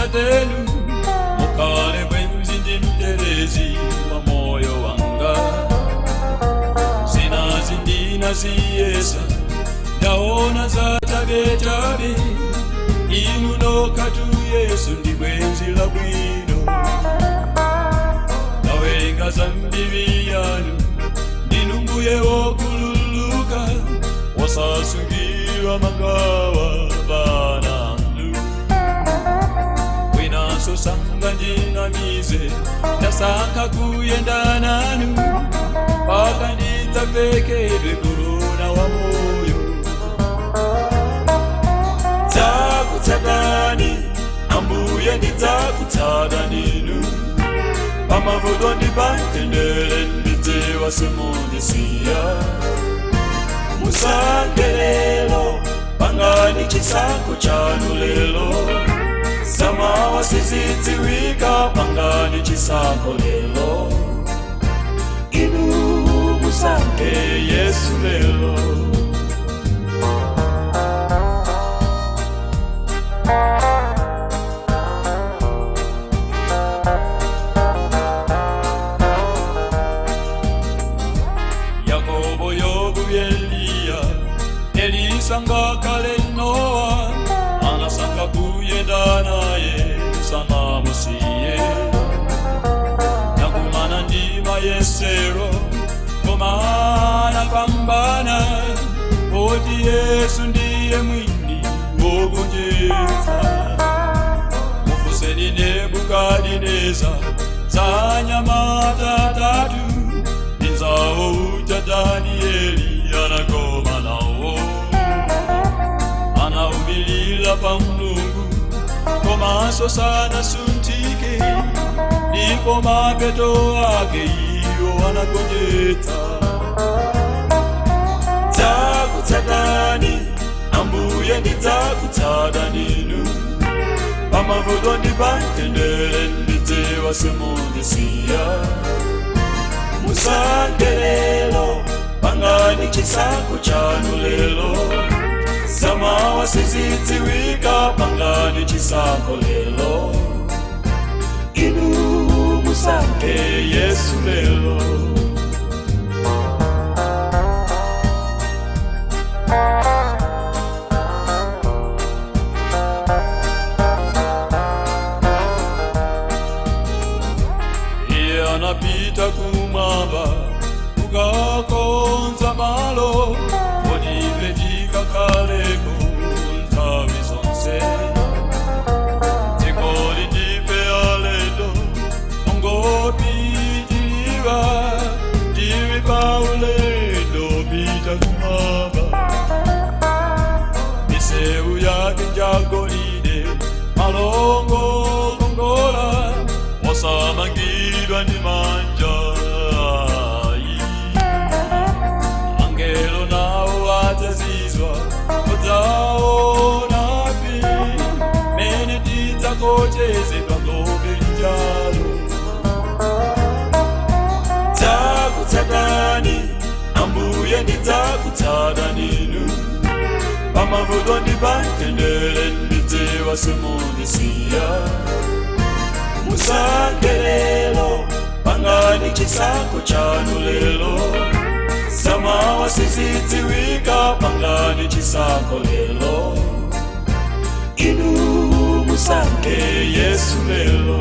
Nditsatenu, mukhale bwenzi ndi mtetezi wa moyo wanga. Zinazi ndinaziyesa, ndaona za chabechabe, inu nokha Yesu ndi bwenzi la bwino. Ndawerenga za mbiri yanu, ndinu mbuye wokhululuka, wosasungira mangawa bananu. Winanso sangandinamize, ndasankha kuyenda nanu, mpaka ndidzavekedwe korona wa moyo. Ndidzakutsatani, Ambuye, ndidzakutsata ninu, pamavuto ndi pamtendere, ndidziwa simundisiya. Musankhe lero, pangani chisankho chanu lero, zamawa sizidziwika, pangani chisankho lero, inu musankhe Yesu lero. Yakobo, Yobu, Eliya, Elisa ngakhale Nowa, anasankha kuyenda naye, sanamusiye. Nakumana ndi mayesero, koma anapambana, poti Yesu ndiye mwini wogonjetsa. Mufunseni Nebukadineza, za anyamata atatu, mnzawo uja Danieli anakoma nawo. Anaumirira pa Mulungu, komanso sanasunthike, ndipo mapeto ake iwo anagonjetsa. Ndidzakutsatani, Ambuye, ndidzakutsata ninu, pamavuto ndi pamtendere, ndidziwa simundisiya. Musankhe lero, pangani chisankho chanu lero, zamawa sizidziwika, pangani chisankho lero, inu musankhe Yesu lero. Iye anapita kumwamba kukakonza malo, kuti ife tikakhaleko nthawi zonse. Dzikoli ndife alendo, ongopitilira, tili pa ulendo pita kumwamba. Misewu yake njagolide, malongo kongola, osamangidwa ndi manja. Angelo nawo adzazizwa kudzaonapi mene tidzakochezedwa ng'ombe lijalo. Ndidzakutsatani, Ambuye, ndidzakutsata ninu, pamavuto ndi pamtendere, ndidziwa simundisiya. Musankhe lero, pangani chisankho chanu lero, zamawa sizidziwika, pangani chisankho lero, inu musankhe Yesu lero.